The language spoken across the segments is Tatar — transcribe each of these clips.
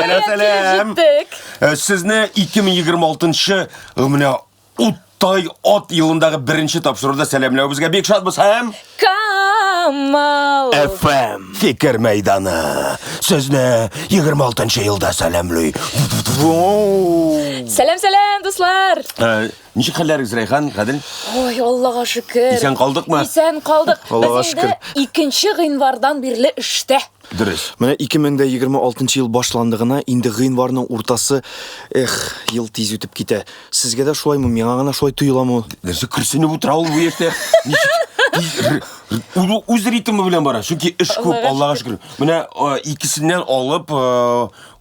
Сәлам, сәлам. Җиттек. Сезне 2026 менә уттай ат елындагы беренче тапшыруда сәламләвебезгә бик шатбыз һәм Камал. FM Фикер мәйданы сезне 26 елда сәламли. Сәлам, сәлам, дуслар. Ничек хәлләрегез, Рәйхан, Гадел? Ой, Аллага шөкер. Исән калдыкмы? Исән калдык. Аллага Без инде 2 гыйнвардан бирле эштә. Дөрес. Менә 2026 ел башланды гына, инде гыйнварның уртасы, эх, ел тиз үтеп китә. Сезгә дә шулаймы, миңа гына шулай тоеламы ул? Нәрсә көрсенеп утыра ул бу яшьтә? Ничек? Ул үз ритмы белән бара. Чөнки эш күп, Аллага шөкер. Менә икесеннән алып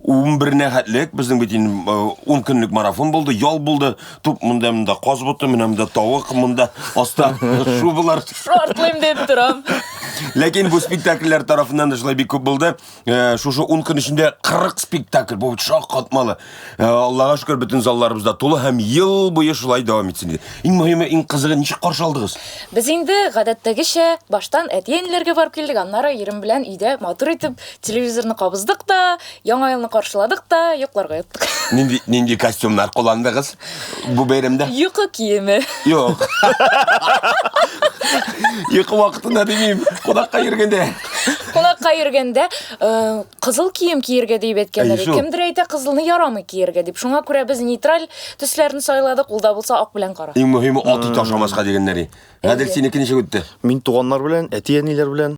11-нә хәтлек безнең бит инде 10 көнлек марафон булды, ял булды. Туп монда монда каз боты, менә монда тавык, монда аста шубалар. Шартлыйм дип торам. Ләкин бу спектакльләр тарафыннан да шулай бик күп булды. Шушы 10 көн эчендә 40 спектакль, бу бит шаккатмалы. Аллага шөкер, бөтен залларыбыз да тулы һәм ел буе шулай дәвам итсен иде. Иң мөһиме, иң кызыгы, ничек каршы алдыгыз? Без инде гадәттәгечә баштан әти-әниләргә барып килдек, аннары ирем белән өйдә матур итеп телевизорны кабыздык та, Яңа елны каршыладык та, йокларга яттык. Нинди нинди костюмнар кулландыгыз бу бәйрәмдә? Йокы киеме. Юк. Йокы вакытында димим, кунакка йөргәндә. Кунакка йөргәндә э, кызыл кием киергә дип әйткәннәр. Әй, шул. Кемдер әйтә кызылны ярамый киергә дип. Шуңа күрә без нейтраль төсләрне сайладык, ул да булса ак белән кара. Иң мөһиме ат ите ашамаска дигәннәр. Гадел, синеке ничек үтте? Мин туганнар белән, әти-әниләр белән.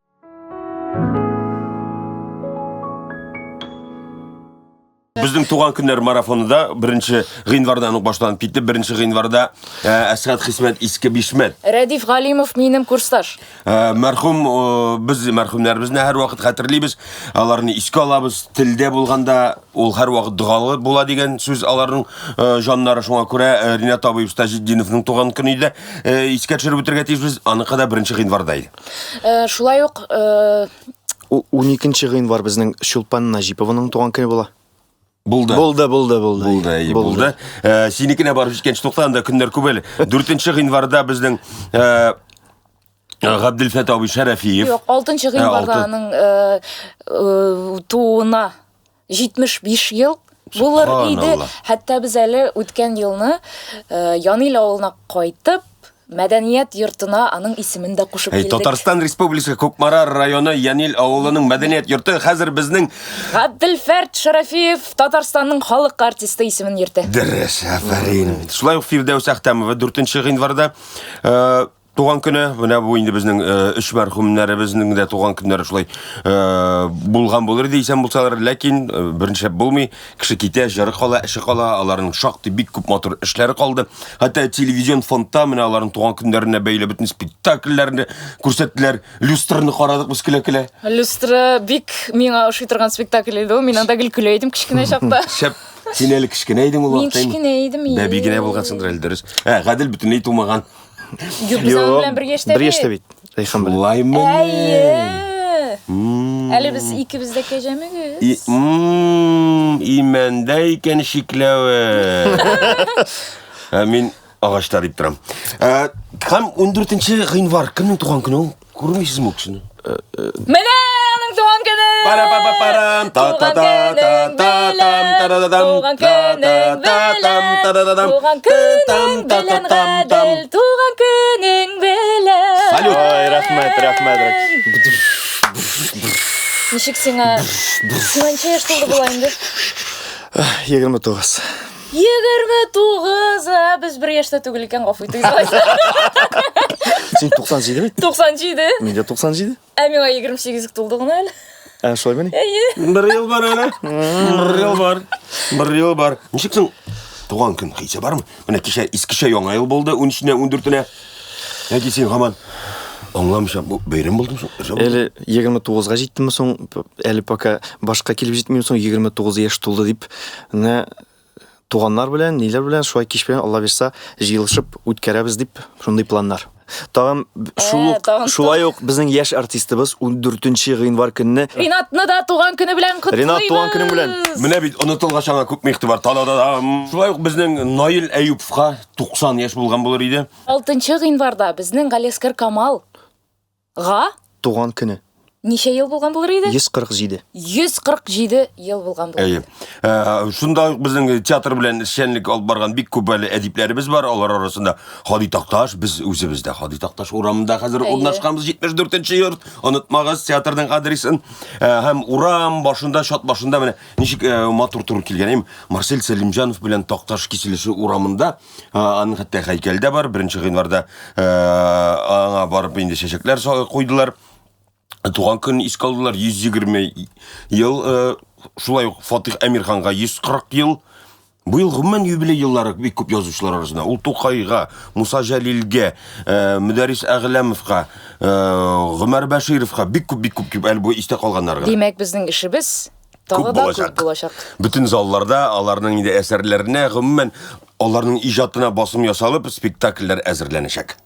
Безнең туган көннәр марафоны да беренче гыйнвардан ук башланып китте. Беренче гыйнварда э, Әсгать Хисмәт Иске Бишмәт. Рәдиф Галимов минем курсташ. Мәрхүм без мәрхүмнәребезне һәрвакыт хәтерлибез, аларны искә алабыз. Телдә булганда ул һәрвакыт догалы була дигән сүз аларның җаннары. Шуңа күрә Ринат абый Таҗетдиновның туган көне дә искә төшереп үтәргә тиешбез. Аныкы да беренче гыйнварда иде. Шулай ук 12 гыйнвар безнең Чулпан Наҗипованың туган көне була. Булды. Булды, булды, булды. Булды, әйе, булды. Синекенә барып җиткәнче тукта, анда көннәр күп әле. 4 гыйнварда безнең Габделфәт абый Шәрәфиев. Юк, 6 гыйнварда аның тууына 75 ел булыр иде. Хәтта без әле үткән елны Янил авылына кайтып, Мәдәният йортына аның исемен дә кушып килдек. Татарстан Республикасы Кукмара районы Янил авылының мәдәният йорты хәзер безнең Габделфәрт Шарафиев Татарстанның халык артисты исемен йөртә. Дөрес, афәрин. Шулай ук Фирдәүс Әхтәмова 4 гыйнварда туган көне. Менә бу инде безнең өч мәрхүмнәребезнең дә туган көннәре шулай булган булыр иде исән булсалар, ләкин берничә булмый. Кеше китә, җыры кала, эше кала, аларның шактый бик күп матур эшләре калды. Хәтта телевизион фондта менә аларның туган көннәренә бәйле бөтен спектакльләрне күрсәттеләр. Люстраны карадык без көлә-көлә. Люстра бик миңа ошый торган спектакль иде ул. Мин анда гел көлә идем кечкенә чакта. Шәп. Син әле кечкенә идең ул вакытта. Мин кечкенә идем. Бәби генә булгансыңдыр әле, дөрес. Ә, Гадел бөтенләй тумаган. Юк, без аның белән бер яшьтә бер яшьтә бит. Рәйхан белән. Шулаймы? Әйе. Әле без икебез дә кәҗә мөгез. Имәндә икән чикләве. Ә мин агачта дип торам. Һәм 14 гыйнвар кемнең туган көне ул? Күрмисезме ул кешене? Менә аның туган көне! Пара-па-па-парам, та-та-та-та-та-там, Туган көнең белән, туган көнең белән, Гадел, туган көнең белән. Салют! Ай, рәхмәт, рәхмәт. Ничек сиңа? Сиңа ничә яшь тулды була инде? 29. 29! Ә, без бер яшьтә түгел икән, гафу итегез. алайса. Син 97 бит? 97. Мин дә 97. Ә миңа 28 тулды гына әле. Ә, шулаймыни? Әйе. Бер ел бар әле. Бер ел бар. Бер ел бар. Ничек соң туган көн хисе бармы? Менә кичә искечә яңа ел булды, 13-нә, 14-нә. Яки син һаман аңламыйча бу бәйрәм булдымы соң? Нәрсә булды? Әле 29-га җиттеме соң? Әле пока башка килеп җитмим соң, 29 яшь тулды дип. Менә туганнар белән, ниләр белән шулай кич белән Алла бирса җыелышып үткәрәбез дип шундый планнар. Тагын шул ук, тагын шулай ук безнең яшь артистыбыз 14 гыйнвар көнне Ринатны да туган көне белән котлыйбыз. Ринат, туган көнең белән. Менә бит онытылгач аңа күпме игътибар. Та-да-да-дам. Шулай ук безнең Наил Әюповка 90 яшь булган булыр иде. 6 гыйнварда безнең Галиәсгар Камал га туган көне. Ничә ел булган булыр иде? 147. 147 ел булган булыр. Әйе. Э, шунда ук безнең театр белән эшчәнлек алып барган бик күп әле әдипләребез бар. Алар арасында Һади Такташ, без үзебез дә Һади Такташ урамында хәзер урнашканбыз, 74 йорт. Онытмагыз театрның адресын. Э, һәм урам башында, чат башында менә ничек э, матур туры килгән. Әйе, Марсель Сәлимҗанов белән Такташ киселеше урамында аның хәтта һәйкәл дә бар. 1 гыйнварда аңа барып инде чәчәкләр куйдылар. Туган көнен искә алдылар 120 ел, э, шулай ук Фатих Әмирханга 140 ел. Бу ел гомумән юбилей еллары бик күп язучылар арасында. Ул Тукайга, Муса Җәлилгә, э, Мөдәррис Әгъләмовка, э, Гомәр Бәшировка бик күп, бик күп, күп әле бу истә калганнар гына. Димәк, безнең эшебез тагы да күп булачак. Бөтен залларда аларның инде әсәрләренә, гомумән аларның иҗатына басым ясалып, спектакльләр әзерләнәчәк.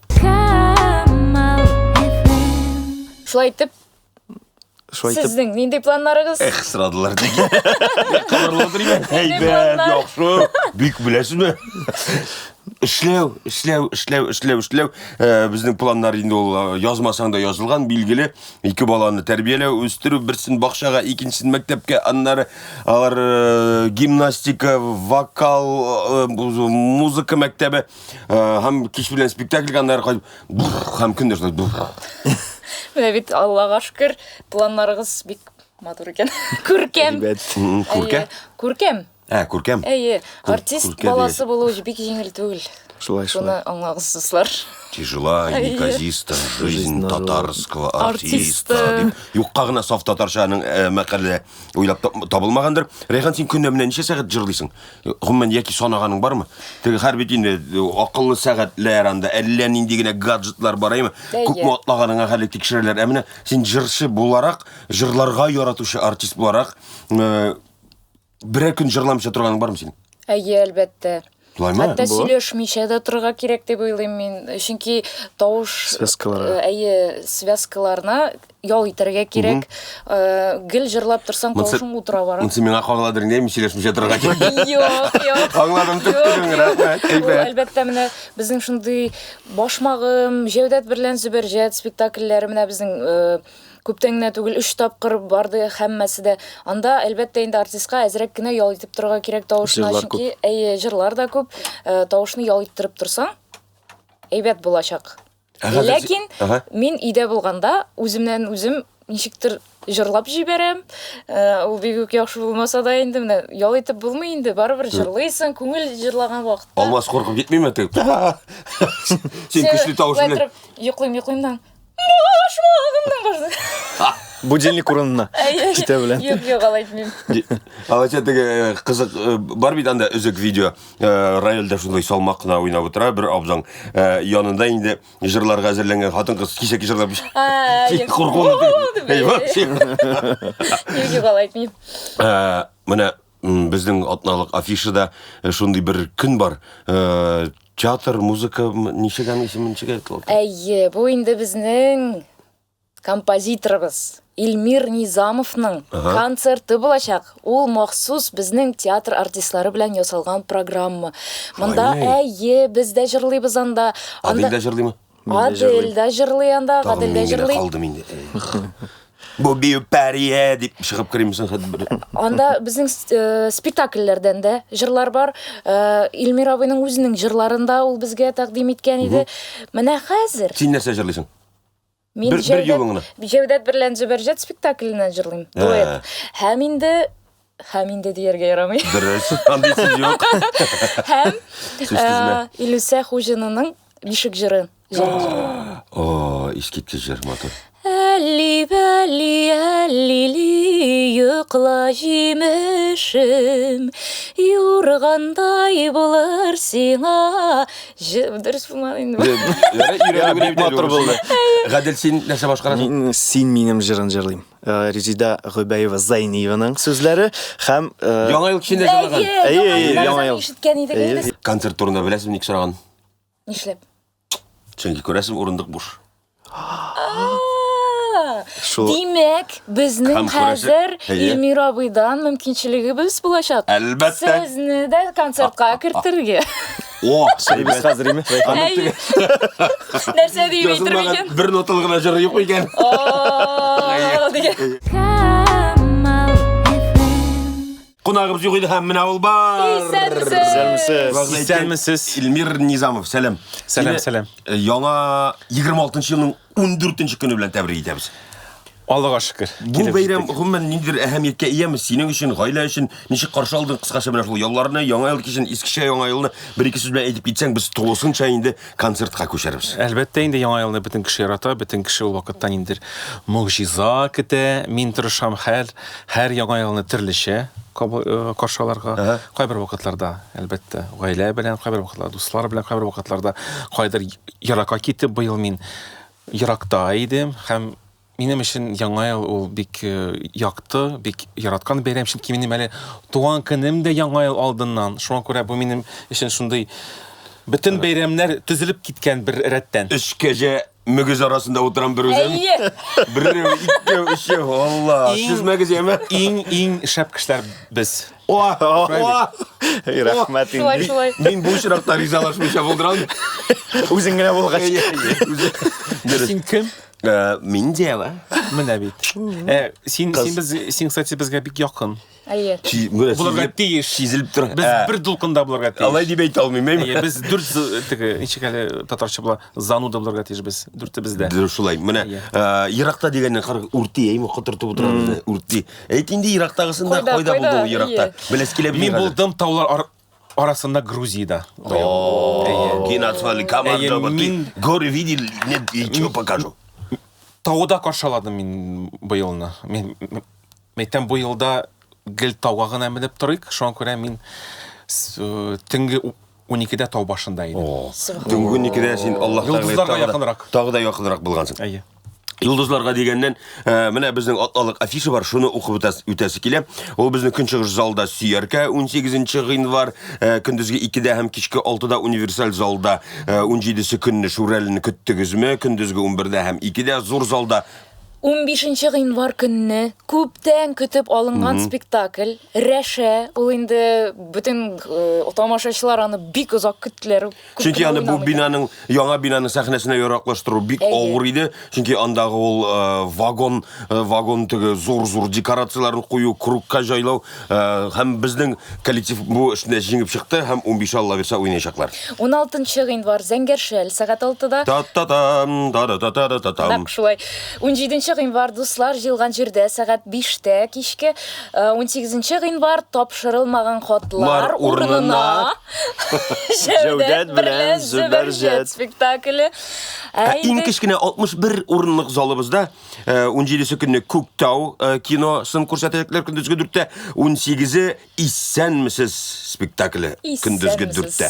Шулай итеп, Шулай итеп. Сезнең нинди планнарыгыз? Эх, сорадылар диген. Кабарлап утырыйм. Әйбәт, яхшы. Бик беләсезме? Эшләү, эшләү, эшләү, эшләү, эшләү. Э, безнең планнар инде ул э, язмасаң да язылган, билгеле. Ике баланы тәрбияләү, үстерү, берсен бакчага, икенчесен мәктәпкә, аннары алар э, гимнастика, вокал, музыка мәктәбе. Һәм кич белән спектакльгә аннары кайтып, һәм көн дә шулай. Менә бит Аллага шөкер, планнарыгыз бик матур икән. Күркәм. Күркә? Күркәм. Ә, күркәм. Әйе, артист баласы булу бик җиңел түгел. Шулай, шулай. Шуны аңлагыз, дуслар. Тяжела и неказиста жизнь татарского артиста дип. Юкка гына саф татарчаның мәкалә уйлап табылмагандыр. Рәйхан, син көненә менә ничә сәгать җырлыйсың? Гомумән, яки санаганың бармы? Теге хәр бит инде э, акыллы сәгатьләр анда, әллә нинди генә гаджетлар бар, әйме? Күпме атлаганыңа хәле тикшерәләр. Ә менә син җырчы буларак, җырларга яратучы артист буларак, э, берәр көн җырламыйча торганың бармы синең? Әйе, әлбәттә. Шулаймы? Хәтта сөйләшмичә дә торырга кирәк дип уйлыйм мин. Чөнки тавыш связкалары. Э, әйе, связкаларына ял итәргә кирәк. Э, гел җырлап торсаң, тавышың утыра бара. Монысы миңа кагыладыр инде, мин сөйләшмичә торырга кирәк. Юк, юк. Аңладым, төптем, рәхмәт. Әйбәт. Әлбәттә, менә безнең шундый Башмагым, Җәүдәт берлән Зөбәрҗәт спектакльләре менә безнең э, Күптән генә түгел, өч тапкыр барды һәммәсе дә. Анда, әлбәттә, инде артистка әзрәк кенә ял итеп торырга кирәк тавышына, Җырлар чөнки әйе, җырлар да күп. Э, тавышны ял иттереп торсаң, әйбәт булачак. Ә хәзер Ләкин Ага. мин өйдә булганда үземнән үзем ничектер җырлап җибәрәм. Э, ул бик үк яхшы булмаса да инде менә ял итеп булмый инде, барыбер җырлыйсың, күңел җырлаган вакытта. Алмаз куркып китмиме теге? Син көчле тавыш Шулай белән. торып, йоклыйм, йоклыйм да. Башмагымның башы. Будильник урынына китә белән. Юк, юк, алай итмим. Алайса теге э, кызык э, бар бит анда өзек видео. Э, рояльдә шундай салмак кына уйнап утыра бер абзаң. Янында инде җырларга әзерләнгән хатын-кыз кисәк җырлап. Куркуны. Юк, юк, алай итмим. Менә безнең атналык афишада шундый бер көн бар. Театр, музыка, ничек аның исеме, ничек әйтелә? Әйе, бу инде безнең композиторыбыз Илмир Низамовның концерты булачак. Ул махсус безнең театр артистлары белән ясалган программа. Монда әйе, без дә җырлыйбыз анда. Адель дә җырлыймы? Адель дә җырлый анда, Гадел дә җырлый. Калдым инде. Бу бию пәрие дип чыгып керимсең хәзер. Анда безнең э, спектакльләрдән дә җырлар бар. Э, Илмир абыйның үзенең җырларын да ул безгә тәкъдим иткән иде. Менә хәзер. Син нәрсә җырлыйсың? Мин бер, бер юлың гына. Җәүдәт берлән Зөбәрҗәт спектакленнән җырлыйм. Ә. Дуэт. Һәм инде һәм инде дияргә ярамый. Дөрес, андый сүз юк. Һәм э, Илүсә Хуҗинаның Бишек җыры. О, искиткеч җыр, матур. Әлли бәлли әллили йокла җимешем юргандай булыр сиңа. Дөрес булмады инде. Бик матур булды. Гадел, син нәрсә башкарасың? Мин Син минем җырын җырлыйм. Э, Резида Гобәева Зайниеваның сүзләре һәм э, Яңа ел кичендә җырлаган. Әйе, Яңа ел. Ишеткән идек инде. Концерт турында беләсезме, ник сораган? Нишләп? Чөнки күрәсең, урындык буш. Шул. Димәк, безнең Һәм күрәсе- хәзер Әйе. Илмир абыйдан мөмкинчелегебез булачак. Әлбәттә. Сезне дә концертка кертергә. О, Без хәзер име? Әйе. Нәрсә дип әйтер Язылмаган микән? бер ноталы гына җыры юк икән. О, Әйе. Камал FM. Кунагыбыз юк иде һәм менә ул бар. Исәнмесез. Исәнмесез. Вәгъдә иткән Исәнмесез. Илмир Низамов, сәлам. Сәлам, Сине, сәлам. Яңа 26 елның 14 көне белән тәбрик итәбез. Аллага шөкер. Бу Килеп бәйрәм җиттек. гомумән ниндидер әһәмияткә ияме синең өчен, гаилә өчен? Ничек каршы алдың кыскача менә шул ялларны, яңа ел кичен, искечә яңа елны бер-ике сүз белән әйтеп китсәң, без тулысынча инде концертка күчәрбез. Әлбәттә инде яңа елны бөтен кеше ярата, бөтен кеше ул вакытта ниндидер могҗиза көтә. Мин тырышам һәр һәр яңа елны төрлечә кабул э, каршы алырга. Кайбер вакытларда, әлбәттә, гаилә белән, кайбер вакытларда дуслар белән, кайбер вакытларда кайдыр еракка китеп, быел мин еракта идем һәм минем өчен Яңа ел ул бик э, якты, бик яраткан бәйрәм, чөнки минем әле туган көнем дә Яңа ел алдыннан. Шуңа күрә бу минем өчен шундый бөтен бәйрәмнәр төзелеп киткән бер рәттән. Өч кәҗә мөгез арасында утырам бер үзем. Әйе. Берәү, икәү, өчәү, Алла. Сүзмәгез яме. Иң иң шәп кешеләр без. О, о. Рәхмәт Шулай, инде. шулай. Мин бу очракта ризалашмыйча булдыра алмыйм. Үзең генә булгач. Дөрес. Син кем? Мин Дева. Менә бит. Э, син син без син, кстати, безгә бик якын. Әйе. Менә Булырга сизелеп- тиеш. Сизелеп тора. Без Ә, бер дулкында булырга тиеш. Алай дип әйтә алмыйм, әйме? Әйе, без дүрт теге ничек әле татарча була, зануда булырга тиеш без, дүртебез дә. Дөрес шулай. Менә Әйе. еракта дигәннән кара үрти, әйме котыртып утыра безне. Үрти. Әйт инде ерактагысын да Кайда, кайда булды ул кайда? еракта. Әйе. Беләсе килә Мин булдым таулар арасында Грузиядә. О, киноцвали команда. Әйе, вот ты мин- горы видел, нет, и чё покажу. Тауда каршыладым мин быелны. Мин әйтәм, бу елда гел тауга гына менеп торыйк. Шуңа күрә мин төнге 12-дә тау башында идем. Төнге 12-дә син Аллаһ Тәгалә Йолдызларга якынрак. Тагы да якынрак булгансың. Әйе. Йолдызларга дигәннән, менә безнең атналык афиша бар, шуны укып үтәсе килә. Ул безнең көнчыгыш залда Сөяркә 18 гыйнвар, көндезге 2-дә һәм кичке 6-да универсаль залда, 17-се көнне Шүрәлене көттегезме, көндезге 11-дә һәм 2-дә зур залда. 15 гыйнвар көнне күптән көтеп алынган спектакль Рәшә, ул инде бөтен тамашачылар аны бик озак көттеләр. Күп Чөнки кенә аны бу уйнамыйдыр. бинаның, яңа бинаның сәхнәсенә яраклаштыру бик Әйе. авыр иде. Чөнки андагы ул вагон, вагон теге зур-зур декорацияләрен кую, кругка җайлау, һәм безнең коллектив бу эшне җиңеп чыкты һәм 15 Алла бирсә уйнаячаклар. 16 гыйнвар Зәңгәр шәл сәгать 6-да. Та-та-там, та-та-та-та-та-там. Нәкъ шулай. 17 гыйнвар дуслар җыелган җирдә сәгать 5-тә кичке. 18 гыйнвар тапшырылмаган хатлар Лар урынына урынына Җәүдәт белән Зөбәрҗәт спектакле. Ә Ә иң инде кечкенә 61 урынлык залыбызда 17-се көнне Күктау киносын күрсәтәчәкләр көндезге 4-тә, 18-е Исәнмесез спектакле көндезге Исәнмесез. 4-тә.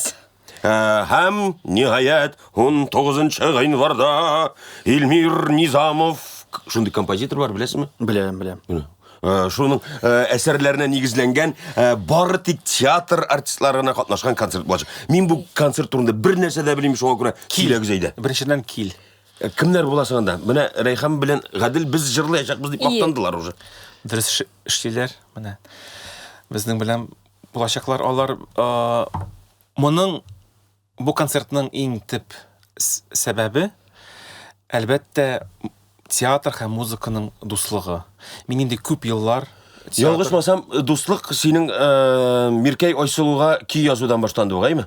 Һәм ниһаять 19 гыйнварда Илмир Низамов, шундый композитор бар, беләсезме? Беләм, беләм. Менә. Шуның әсәрләренә нигезләнгән, бары тик театр артистлары гына катнашкан концерт булачак. Мин бу концерт турында бер нәрсә дә белмим, шуңа күрә киләгез әйдә. Беренчедән кил. Кемнәр буласың анда? Менә Рәйхан белән Гадел без җырлаячакбыз дип Ие. мактандылар уже. Дөрес эшлиләр. Менә безнең белән булачаклар алар, моның бу концертның иң төп сәбәбе, әлбәттә, театр һәм музыканың дуслыгы. Мин инде күп еллар театр- Ялгышмасам, дуслык синең Миркәй Айсылуга көй язудан башланды бугаймы?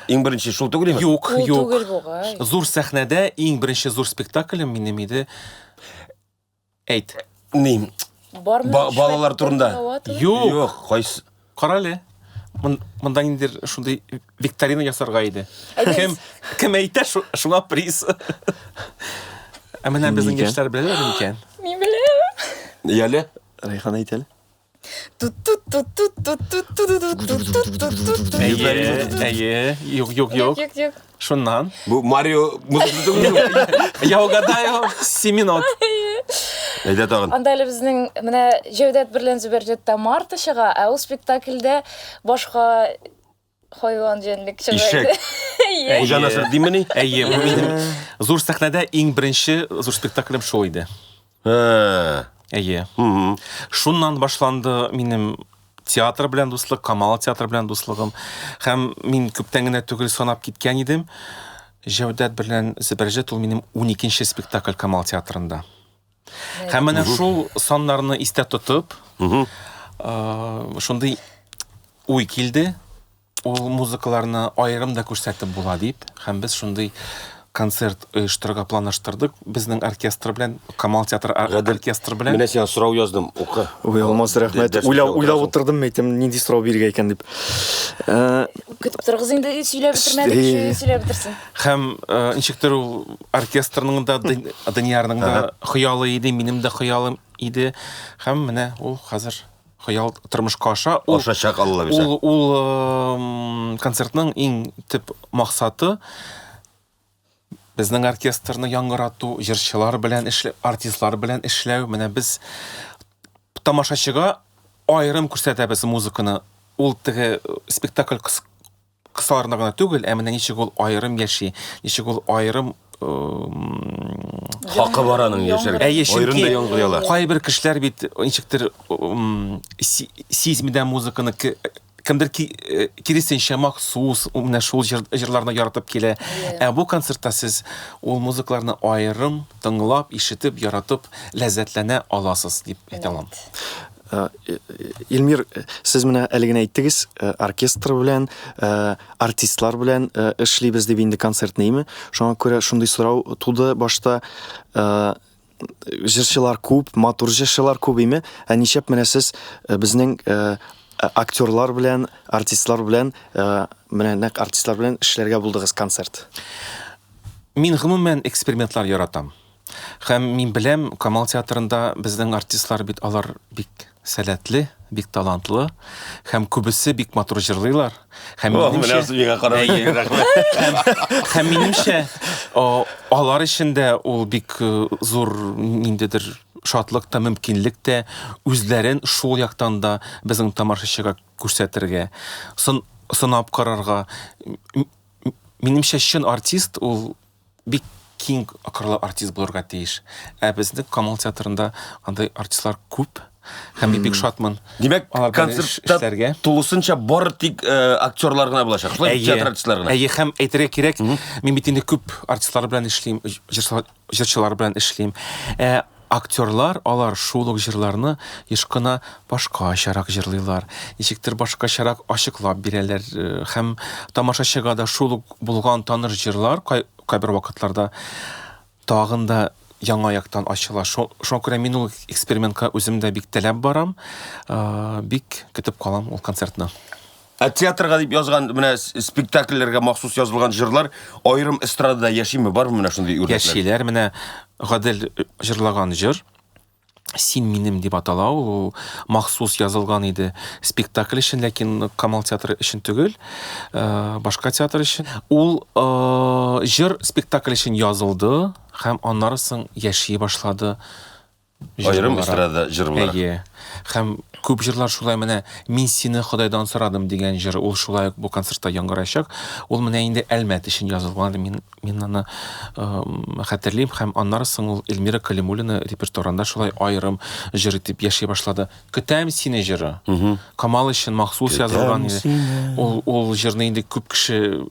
Иң беренче шул түгелме? Юк, Ул юк. түгел бугай. Зур сәхнәдә иң беренче зур спектаклем минем иде. Әйт. Ни? Бармы Балалар турында. Юк. Юк, кайсы? Кара әле. Монда ниндидер шундый викторина ясарга иде. Әйдәгез. Кем әйтә, шуңа приз. Ә менә безнең Нигә? яшьләр беләләр микән? Мин беләм. Яле. Рәйхан әйт әле. Тут-тут-тут-тут-тут-тут-тут-тут-тут-тут-тут. Әйе, әйе. Юк, юк, юк. Юк, юк. Шуннан. Бу Марио музыкасы түгелме? Я угадаю 7 минут. Әйдә тагын. Анда әле безнең менә Җәүдәт белән Зөбәрҗәттә Марта чыга, ә ул спектакльдә башка хайван җәнлек чыга Ишәк. иде. Әйе. Хуҗа Насретдинмени? Әйе, бу минем зур сәхнәдә иң беренче зур спектаклем шул иде. Һә. Әйе. Шуннан башланды минем театр белән дуслык, Камал театры белән дуслыгым. Һәм мин күптән генә түгел санап киткән идем. Җәүдәт белән Зөбәрҗәт ул минем 12-нче спектакль Камал театрында. Һәм менә шул саннарны истә тотып, шундый уй килде, ул музыкаларны аерым да күрсәтеп була дип, һәм без шундый концерт оештырырга планлаштырдык безнең оркестр белән, Камал театры оркестры белән. Менә сиңа сорау яздым, укы. Ой, Алмаз, рәхмәт. Уйлап, уйлап утырдым, әйтәм, нинди сорау бирергә икән дип. Көтеп торыгыз инде, сөйләп бетермәдек, сөйләп бетерсен. Һәм ничектер ул оркестрның да, Даниярның да хыялы иде, минем дә хыялым иде. Һәм менә ул хәзер хыял тормышка аша. Ул, Ашачак, Алла бирсә. Ул, ул концертның иң төп максаты безнең оркестрны яңгырату, җырчылар белән эшләү, артистлар белән эшләү. Менә без тамашачыга аерым күрсәтәбез музыканы. Ул теге спектакль кысаларында гына түгел, ә менә ничек ул аерым яши, ничек ул аерым хакы бар аның яшәргә. Әйе, чөнки кайбер кешеләр бит ничектер сизми дә музыканы, кемдер э, киресенчә махсус менә шул җырларны яратып килә. Ә бу концертта сез ул музыкаларны аерым тыңлап, ишетеп, яратып, ләззәтләнә аласыз дип әйтә алам. Э, Илмир, сез менә әле генә әйттегез, э, оркестр белән, э, артистлар белән эшлибез дип инде концертны, име? Шуңа күрә шундый сорау туды башта. Җырчылар күп, матур җырчылар күп име? Ә нишләп менә сез безнең актерлар белән, артистлар белән, менә нәкъ артистлар белән эшләргә булдыгыз концерт? Мин гомумән экспериментлар яратам. Һәм мин беләм, Камал театрында безнең артистлар бит алар бик сәләтле, бик талантлы һәм күбесе бик матур җырлыйлар. Һәм минемчә, һәм минемчә, алар өчен дә ул бик э, зур ниндидер шатлык та, мөмкинлек тә үзләрен шул яктан да безнең тамашачыга күрсәтергә, сынап карарга. Минемчә, чын артист ул бик киң акырлы артист булырга тиеш. Ә безнең Камал театрында андый артистлар күп. Һәм мин бик шатмын. Димәк, концертта тулысынча бары тик э, актерлар гына булачак. Шулай театр артистлары гына. Әйе, һәм әйтергә кирәк, мин бит инде күп артистлар белән эшлим, җырчылар белән эшлим. Ә Актерлар алар шул ук җырларны еш кына башкачарак җырлыйлар, ничектер башкачарак ачыклап бирәләр һәм тамашачыга да шул ук булган таныш җырлар кайбер вакытларда тагын да яңа яктан ачыла. Шуңа күрә мин ул экспериментка үзем дә бик теләп барам, бик көтеп калам ул концертны. Ә театрга дип язган, менә спектакльләргә махсус язылган җырлар аерым эстрадада яшиме? Бармы менә шундый үрнәкләр? Яшиләр. Менә Гадел җырлаган җыр Син минем дип атала ул, ул махсус язылган иде спектакль өчен, ләкин Камал театры өчен түгел, э, башка театр өчен. Ул э, җыр спектакль өчен язылды һәм аннары соң яши башлады. Аерым эстрада җыр буларак. Әйе. Һәм күп җырлар шулай менә Мин сине Ходайдан сорадым дигән җыр, ул шулай ук бу концертта яңгырачак. Ул менә инде Әлмәт өчен язылган, мин мин аны хәтерлим һәм аннары соң ул Эльмира Калимуллина репертуарында шулай аерым җыр итеп яши башлады. Көтәм сине җыры. Камал өчен махсус язылган иде. Ул ул җырны инде күп кеше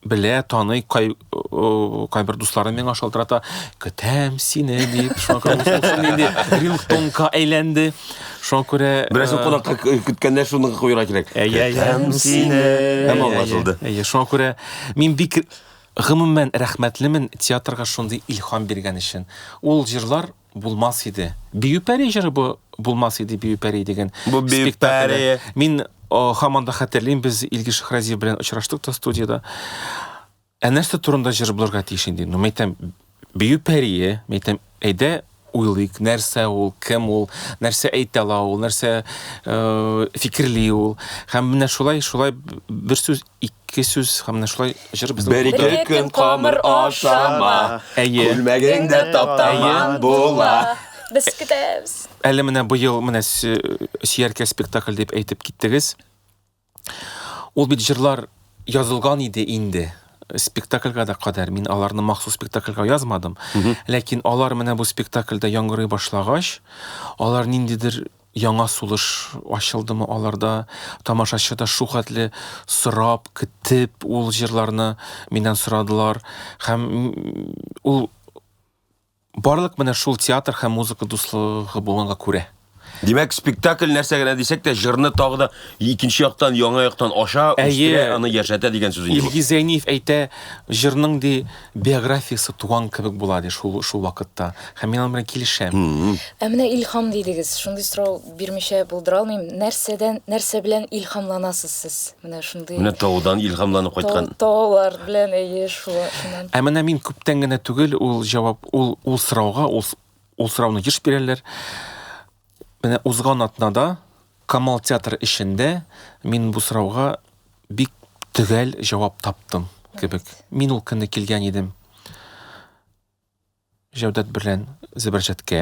белә, таный, кай кайбер дусларым миңа шалтырата, көтәм сине дип, шуңа күрә ул инде рингтонка әйләнде. Шуңа күрә Берәрсен кунакка көткәндә шуны куярга кирәк. Көтәм сине. Һәм аңлашылды. Әйе, шуңа күрә мин бик гомумән рәхмәтлемен театрга шундый илһам биргән өчен. Ул җырлар булмас иде. Бию пәри җыры бу булмас иде, Бию пәри дигән. Бу Бию пәри. Мин һаман да хәтерлим, без Илгиз Шәһразиев белән очраштык та студиядә. Ә нәрсә турында җыр булырга тиеш инде? Ну, мәйтәм, Бию пәрие, мәйтәм, әйдә уйлыйк, нәрсә ул, кем ул, нәрсә әйтә ала ул, нәрсә э, фикерли ул. Һәм менә шулай, шулай бер сүз, ике сүз, һәм менә шулай җыр безнең. Бер-ике көн камыр ашама. Әйе. Күлмәгең дә таптаман була. Без көтәбез. Әле менә быел менә Сөяркә спектакль дип әйтеп киттегез. Ул бит җырлар язылган иде инде. Спектакльгә дә кадәр. Мин аларны махсус спектакльгә язмадым. Ләкин алар менә бу спектакльдә яңгырый башлагач, алар ниндидер яңа сулыш ачылдымы аларда, тамашачы да шул хәтле сорап, көтеп ул җырларны миннән сорадылар. Һәм ул Барлык менә шул театр һәм музыка дуслыгы булганга күрә. Димәк, спектакль нәрсә генә дисәк тә, җырны тагы да икенче яктан, яңа яктан аша, үстерә, аны яшәтә дигән сүз инде бу. Илгиз Зәйниев әйтә, җырның ди биографиясе туган кебек була ди шул шул вакытта. Һәм мин аның белән килешәм. Ә менә илһам дидегез. Шундый сорау бирмичә булдыра алмыйм. Нәрсәдән, нәрсә белән илһамланасыз сез? Менә шундый. Менә таудан илһамланып кайткан. Таулар белән, әйе, шуннан. Ә менә мин күптән генә түгел ул җавап, ул ул сорауга, ул ул сорауны еш бирәләр. Менә узган атнада Камал театры эчендә мин бу сорауга бик төгәл җавап таптым кебек. Мин ул көнне килгән идем. Җәүдәт белән Зөбәрҗәткә.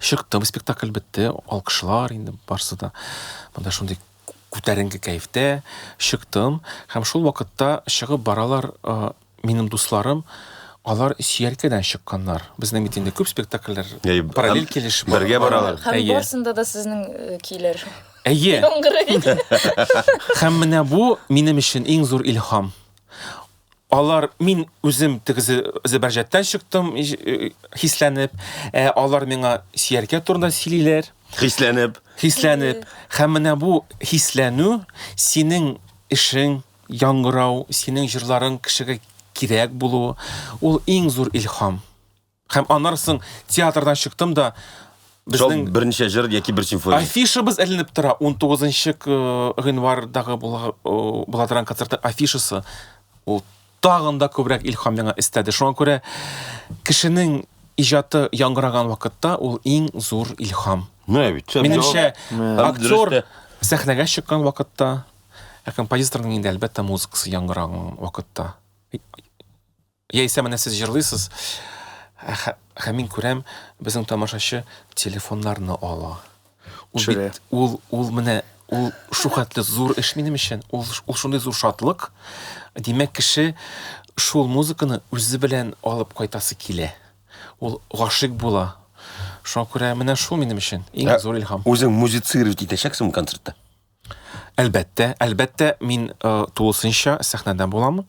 Чыктым, спектакль бетте, алкышлар инде барсы да. Монда шундый күтәренке кәефтә чыктым һәм шул вакытта чыгып баралар минем дусларым, алар Сөяркәдән чыкканнар. Безнең бит инде күп спектакльләр параллель килеш бергә баралар. Һәм барсында да сезнең көйләр. Әйе. Яңгырый. Һәм менә бу минем өчен иң зур илһам. Алар, мин үзем теге Зөбәрҗәттән чыктым, хисләнеп, ә алар миңа сөяркә турында сөйлиләр. Хисләнеп. Хисләнеп. Һәм менә бу хисләнү синең эшең яңгырау, синең җырларың кешегә кирәк булуы, ул иң зур илһам. Һәм аннан соң театрдан чыктым да, безнең берничә җыр яки бер симфония. Афишабыз эленеп тора. 19 гыйнвардагы була, була торган концертның афишасы. Ул тагын да күбрәк илһам миңа өстәде. Шуңа күрә кешенең иҗаты яңгыраган вакытта ул иң зур илһам. Менә бит. Минемчә, актер сәхнәгә чыккан вакытта, ә композиторның инде әлбәттә музыкасы яңгыраган вакытта. Яисә менә сез җырлыйсыз, һәм мин күрәм, безнең тамашачы телефоннарны ала. Ул бит, ул, ул менә, ул шулхәтле зур эш минем өчен, ул, ул шундый зур шатлык. Димәк, кеше шул музыканы үзе белән алып кайтасы килә. Ул гашыйк була. Шуңа күрә менә шул минем өчен иң зур илһам. Үзең музицировать итәчәксеңме концертта? Әлбәттә, әлбәттә, мин э, тулысынча сәхнәдә буламын.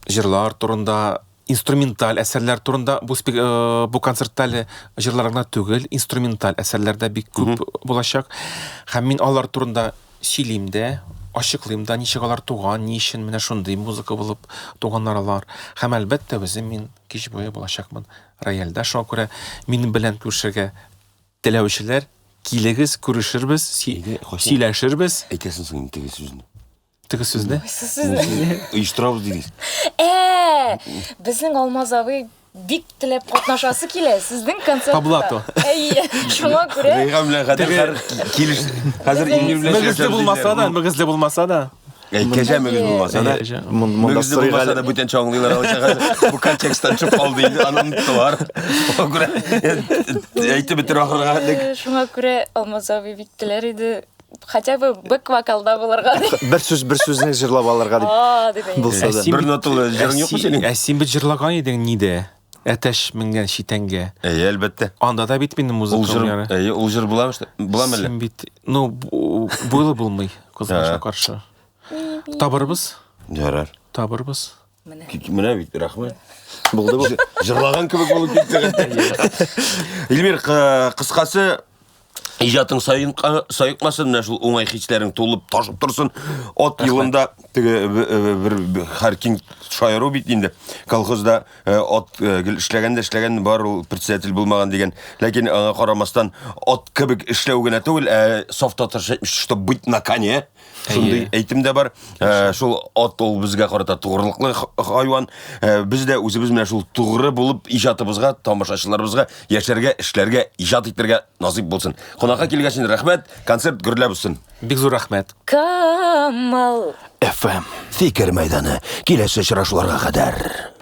Җырлар турында, инструменталь әсәрләр турында бу спек, э, бу концертта әле җырлар гына түгел, инструменталь әсәрләр дә бик күп булачак. Һәм мин алар турында сөйлим дә, ачыклыйм да, ничек алар туган, ни өчен менә шундый музыка булып туганнар алар. Һәм әлбәттә, үзем мин кич буе булачакмын рояльдә. Шуңа күрә минем белән күрешергә Теләүчеләр, килегез, күрешербез, сөйләшербез. Әйтәсең соң инде теге сүзне. Теге сүзне? Кайсы сүзне? Оештырабыз дидегез. Ә, безнең Алмаз абый бик теләп катнашасы килә сезнең концертта. По блату. Әйе, шуңа күрә. Рәйхан белән Гадел хәзер килеш, хәзер Илмир белән Мөгезле булмаса да, мөгезле булмаса да. Әй, кәҗә мөгез булмаса да. Монда Мөгезле булмаса да бүтәнчә аңлыйлар алайса хәзер. Бу контексттан чыгып калды инде, аны оныттылар. Шуңа күрә әйтеп бетер ахырга хәтлек. Шуңа күрә Алмаз абый бик теләр иде хотя бы бэк вокалда булырга дип. Бер сүз, бер сүзне җырлап алырга дип. А, дип. Булса да. Бер ноталы җырың юкмы синең? Ә син бит җырлаган идең нидә? Әтәч менгән читәнгә. Әйе, әлбәттә. Анда да бит минем Ул музыкам җыр, яры. әйе, ул җыр буламы? Буламы әллә? Син бит, ну, буйлы булмый, кызганычка каршы. Табырбыз, Ярар. табырбыз. Менә. Менә бит, рәхмәт. Булды бу. Җырлаган кебек булып китте. Илмир, кыскасы, иҗатың саекмасын, менә шул уңай хисләрең тулып ташып торсын. Ат елында теге бер Харкин шаяру бит инде. Колхозда ат гел эшләгән дә эшләгән, бар ул председатель булмаган дигән. Ләкин аңа карамастан ат кебек эшләү генә түгел, ә саф татарча әйтмеш, чтоб быть на коне. Шундый әйтем дә бар. Шул ат ул безгә карата тугрылыклы хайван. Без дә үзебез менә шул тугры булып иҗатыбызга, тамашачыларыбызга яшәргә, эшләргә, иҗат итәргә насыйп булсын. Кунакка килгән өчен рәхмәт. Концерт гөрләп узсын. Бик зур рәхмәт. Камал FM Фикер мәйданы. Киләсе очрашуларга кадәр.